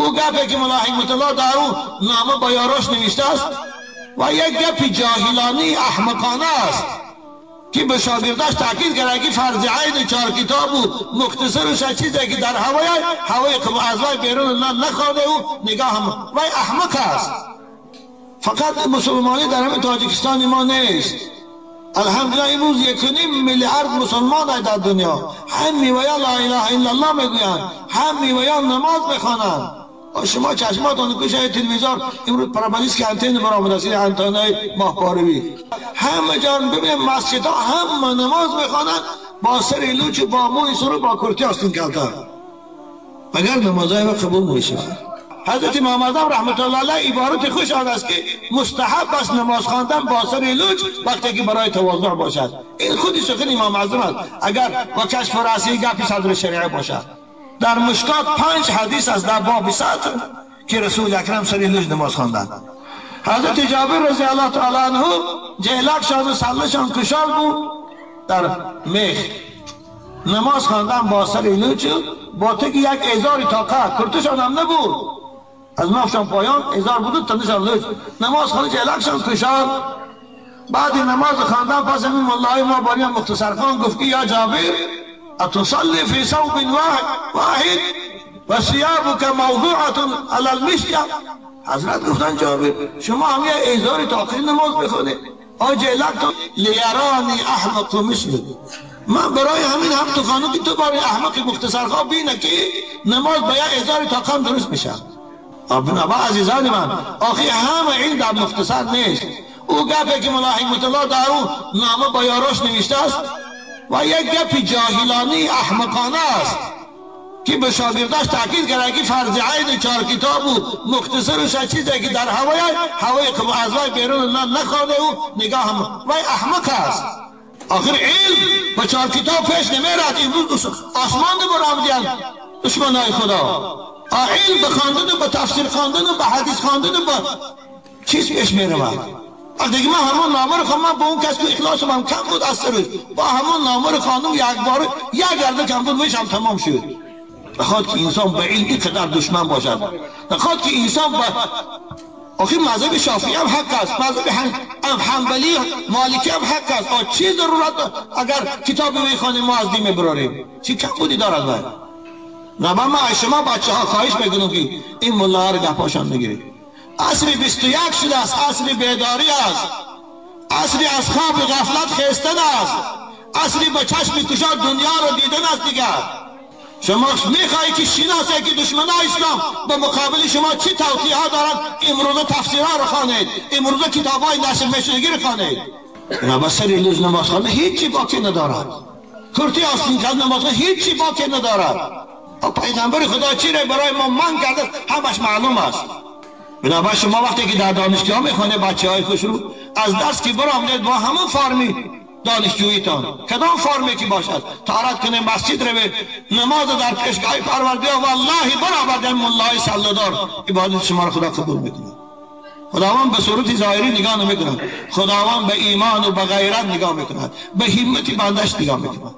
او گپی که ملا حکمت الله در او نامه با یاراش نوشته است و یک گپ جاهلانی احمقانه است که به شاگرداش تاکید کرده که فرض عین چهار کتاب و مختصرش چیزی که در هوای از وی بیرون نخوانده و نگاه هم وی احمق است. فقط مسلمانی در همه تاجیکستان ما نیست. الحمدلله امروز 1.5 میلیارد مسلمان در دنیا، هم میویا لا اله الا الله میگویند، هم میویا نماز میخوانند. شما چشماتان کشه تلویزیون امروز پرابولیس که انتن برآمده است، انتنای ماهواره‌ای همه جان ببینید، مسجدها هم نماز میخوانند با سر لوچ، با موی سر، با کرتی آستین کلتا، مگر نمازهای قبول میشه. حضرت امام اعظم رحمت الله علیه عبارت خوش آن است که مستحب است نماز خواندن با سر لوچ وقتی که برای تواضع باشد. این خودی سخن امام اعظم است اگر با کشف رأسی گپ صدر شریعه باشد. در مشکات 5 حدیث از در باب سطر که رسول اکرم سر لوچ نماز خواندن. حضرت جابر رضی الله تعالی عنه جهلکشان و سلشان کشال بود در میخ، نماز خواندن با سر لوچ با تک یک ازار طاقه، کرتشان هم نبود، از نافشان پایان ازار بود تنشان لوچ، نماز خواند جهلکشان کشال. بعد نماز خواندن پس همین ملای ما باریم مختصر خان گفت که یا جابر اتصلي في ثوب واحد وثيابك موضوعة على المشية. حضرت گفتن جابر شما هم یه ازار تاخیر نماز بخونید، آجلت لیرانی احمق مثلك. من برای همین هم تو خانم که تو برای احمق مختصر خواه بینه که نماز با یه ازار تاخیر درست میشه. بنابرای عزیزان من آخی همه این در مختصر نیست. او گپی که ملا حکمت الله در او نامه با یاراش نوشته است و یک گپ جاهلانی احمقانه است که به شاگرداش تاکید کرده که فرض عین چهار کتاب و مختصرش چیزی که در هوای از وی بیرون نخوانده و نگاه هم وی احمق است. آخر علم با چهار کتاب پیش نمیرد. امروز آسمان برآمدند دشمنای خدا. علم به خواندن و به تفسیر خواندن و به حدیث خواندن و به چیز پیش میرود. دیگه من همون نامه رو خواندم، من با اون کس که اخلاصم هم کم بود از سرش، با همون نامه رو خواندم یک بار یک گرده کم بود ویش هم تمام شد. نخواد که انسان به علم اینقدر دشمن باشد، نخواد که انسان به آخه مذهب شافعی هم حق است، مذهب حنبلی مالکی هم حق است. چی ضرورت اگر کتاب میخوانیم ما از دین میبراریم؟ چی کم بودی دارد باید؟ نه من از شما بچه ها خواهش میکنم که این ملاها رو گپاشان نگیرید. عصر 21 شده است، عصر بیداری است، عصر از خواب غفلت خیستن است، عصر با چشم کشاد دنیا رو دیدن است. دیگر شما میخواهی که شناسه که دشمنای اسلام به مقابل شما چی توطئه ها دارند، امروز تفسیرها رو خوانید، امروز کتابای نشر میشدگی رو خوانید. نه سر لوز نماز خوانده هیچی باکی ندارد، کرتی آستین کرد نماز خوانده هیچی باکی ندارد. پیغمبر خدا چی را برای ما من کرده همش معلوم است. بنابراین شما وقتی که در دانشگاه میخوانه بچه های خوش رو از دست که برآمدید با همون فرمی دانشجوییتان، کدام فرمی که باشد، طهارت کنه، مسجد روه، نماز در پیشگاه پروردگار، والله برآورده ملای سله‌دار عبادت شما را خدا قبول میکنه. خداوند به صورت ظاهری نگاه نمیکند، خداوند به ایمان و به غیرت نگاه میکند، به همت بندش نگاه میکند.